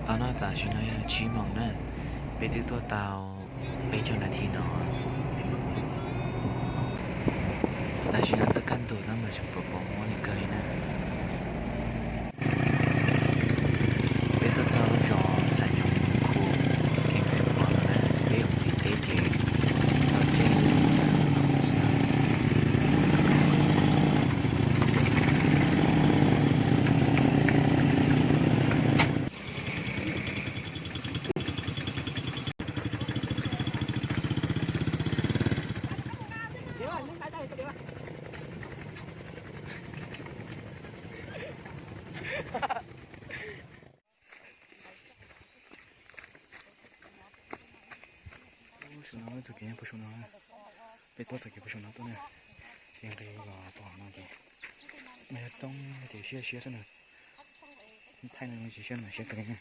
Qhov no tam sim no yog tsib moos na, peb twb tuaj tau peb caug nas this no. Tam sim no twb kaj ntug tab mas tseem pom pom huab li kawg li na. Peb tuaj txog lub zos Xais Nyoog Khu, Keeb Xeem Pov no na, peb yuav mus tim teb ces los teb xwb. Ub, saum no txoj kev nyob puag saum no, peb tuaj txoj kev puag saum no tuaj na, ces nqis los pog no ces mas yog roob ces siab siab xwb na. Thaij no tsis siab mas siab kawg na.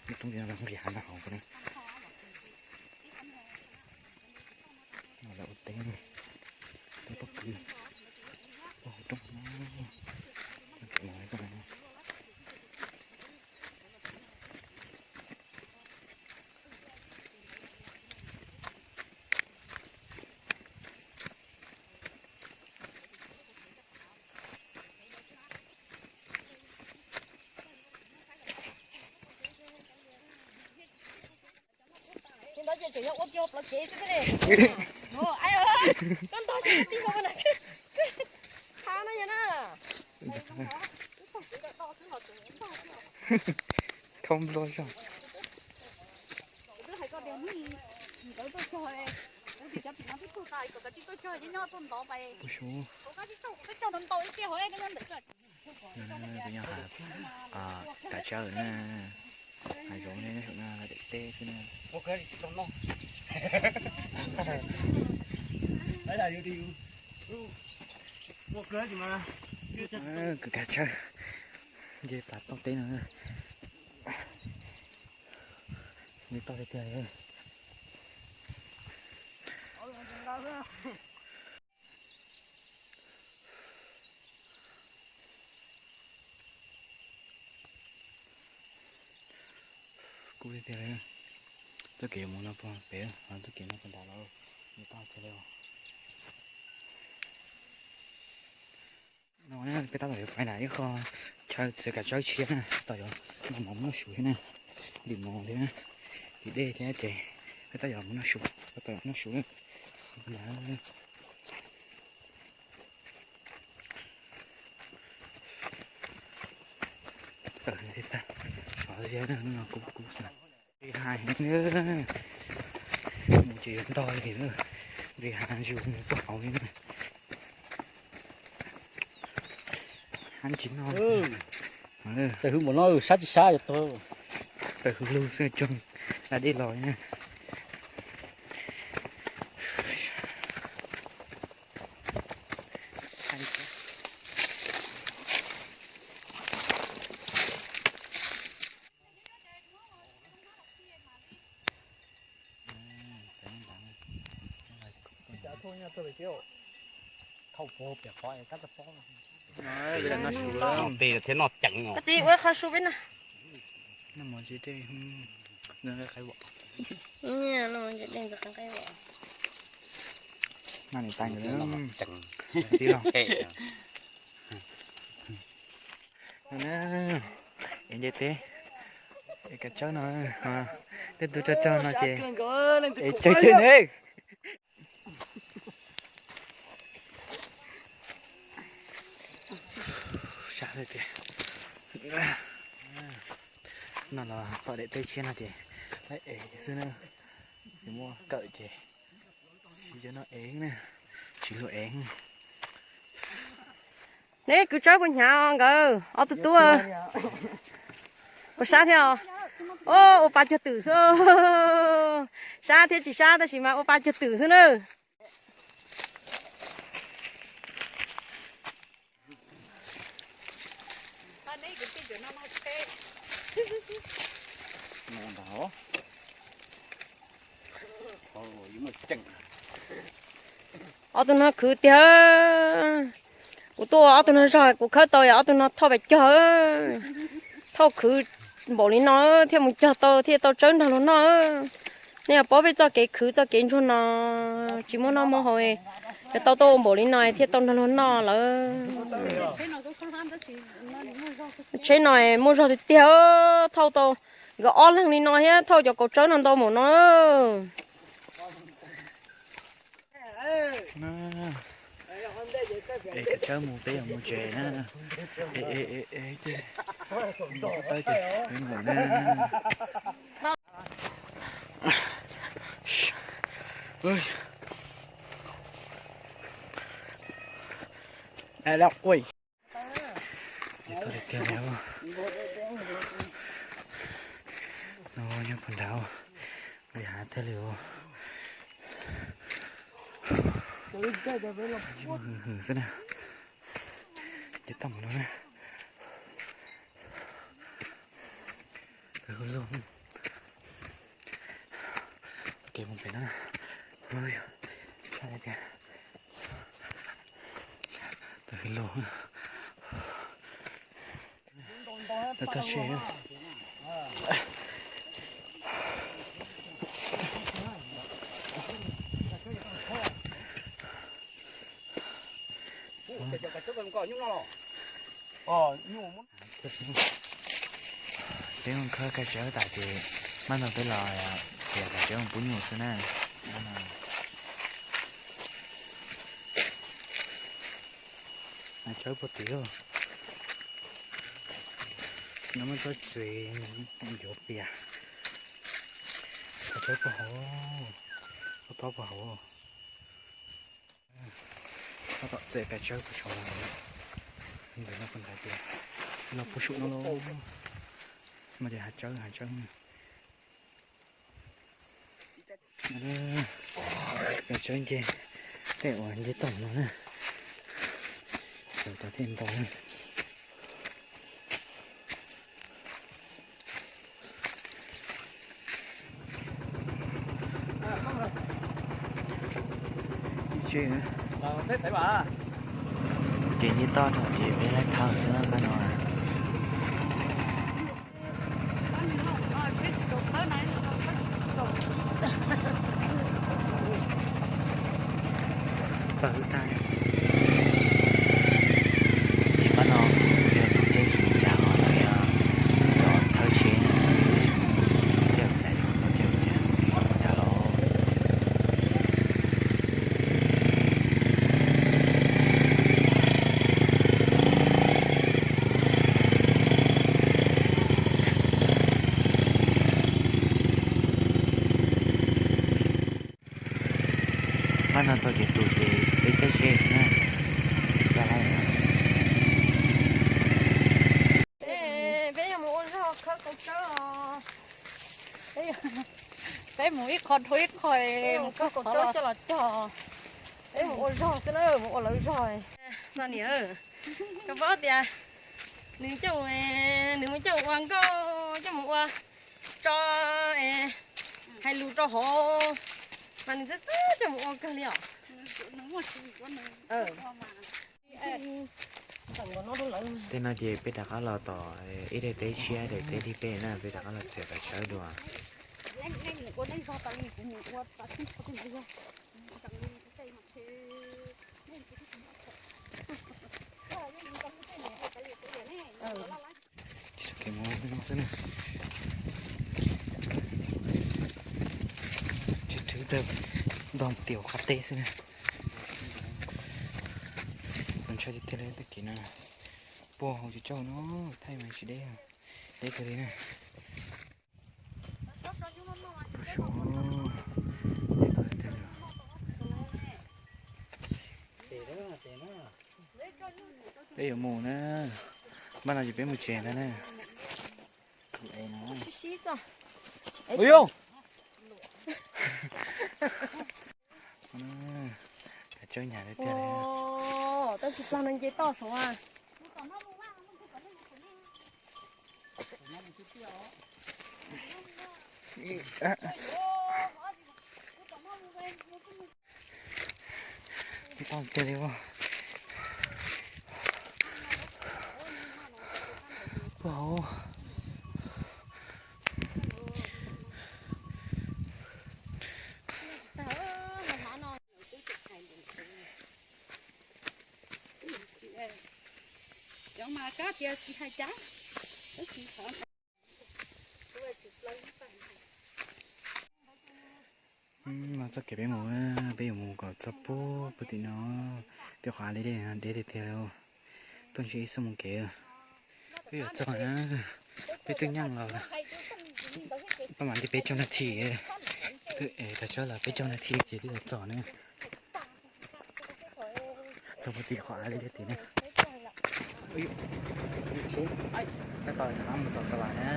Roob ces nqis hav ntag hauv no. Lawv ua teb, teb pob kws, pob hauv roob no. Khaub npluag zog. Puag saum. Tus nyob hav, kav tsawb na, hav zoov ne, nyob saum no daim teb xwb na. Kwv kav tsawb, nce pas toj teb no, nce toj tiag tiag. Kub tiag tiag li. Txoj kev yuav mus no puag pem, txoj kev no puag nrad los nce toj tiag li os. No peb tab tom yuav pais nram ib qho chaw txiav kav tsawb tshiab na, tab tom yuav noj mov mus noj su thiab na, ntim mov thiab, ntim dej thiab ces peb tab tom mus noj su, tab tom yuav noj su na. Kub kub xwb. Nqis hav heev, mus ces yuav ntog li, nqis hav zus mus puag hauv li na. Hab tsis noj. Tawm hws npaum no sab tsis sab, tawm hws lug xwb, cog da dej los na. Koj txiv ua qhov su peb na. Ev nce teb, ev kav tsawb no, tej tug tsog tsog no ces ev tsawg tsawg ne. Sab tiag tiag. No los tom daim teb tshiab no ces lawv ev xwb na, tsis muaj kawm ces tsis cov no ev na, tsis luag ev. Neb kwv tsawb puas hnyav nkawd ob tug tub? Puas sab thiab os? Ua pa cog twm xwb. Sab thiab tsis sab tab sis mas ua pa cog twm xwb na. Ob tug no khwv tiag. Kuv tuaj ob tug no zog kuv khawb tau, ob tug no thauj pes cog, thauj khwv npaum li no thiaj mus cog tau thiaj tau tsawb nrog luag noj. Nej yuav paub peb txoj kev khwv txoj kev ntsuag no tsis muaj noj muaj haus, yuav tau tuaj ua npaum li no thiaj tau nrog luag noj lawm. Tsheb no muaj zog tiag tiag, thauj tau nkawd ob leeg li no thiab thauj cov kaus tsawb no ntau npaum no. Es kav tsawb mus peb yuav mus tsev na. Tawb ces peb mus na. Ces tau tiag tiag li. No nyob puag nrad, nqis hav tiag li os. Hwm hwm xwb na. Ces tau mus no na. Tawm hws lug. Kev mus pem no na. Tshaj tiag. Tawm hws lug. Tawm txog tsev. Peb mus khawb kav tsawb tas ces maj no peb los txiav kav tsawb mus pub nyuj xwb na. Kav tsawb puag tim lawm. No muaj tsob txiv ncuav pias. Kav tsawb puag hauv, puag tob puag hauv. Tab tom txiav kav tsawb puag saum no, ntawm no puag nrad ces los puag saum no lauj. No ces hav tsawb, hav tsawb. Kav tsawb nce, tej uas nce tau no na. Sawv cov thiaj ntau na. Ces nce toj no ces peb laib thawj xwb no. Pawg hwj tag. Ces pab no kuv yog tus caij tsheb cav os, lawv yog cov thawj tsheb na, caij cav, caij cav los. Pab no txog kev tus ces peb caij tsheb na. Peb yuav mus ua zog khawb kaus tsawb os. Peb mus ib qho dhau ib qho, mus khawb kaus tsawb coj los cog. Peb mus ua zog xwb na, mus ua lawv zog. No niam, koj paub tias nws coj, nws mus coj ua nkauj, coj mus ua tso, hais lus rau hauv, mas nws txawj txawj coj mus ua kawg li os. Tej no ces peb rov qab los tom ib daim teb tshiab, daim teb thib peb na, peb rov qab los txiav kav tsawb dua. Kev mus no xwb na. Tsw tsw tawg ntog tias qab teb xwb na. Ntshai tiag tiag li tej kev no. Puag hauv tsis tsaug no, thaij mas tsis deb, deb kawg li na. Puag saum, deb kawg tiag li. Peb yuav mus na, npaj no ces peb mus tsev ntag na. Ua yog, kav tsawb hnyav tiag tiag li. Tab sis plag no nce toj saud. Tau tiag li os. Puag hauv. Los txoj kev peb mus, peb yuav mus kom txog puag puag tim no. Tej qhov av liab liab no deb tiag tiag li. Tuaj ntshe ib xuab moos kev peb yuav txog na. Peb twb nyeej los, peb mam li peb caug nas this, thaum tsawg los peb caug nas this ces twb yuav txog na. Txog puag tim qhov av liab liab tim na. Tab tom rov qab mus tom Xav Vas na.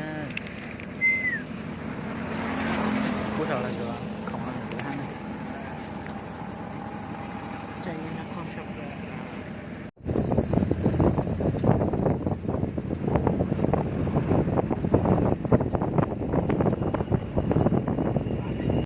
Kuj rau lawm tus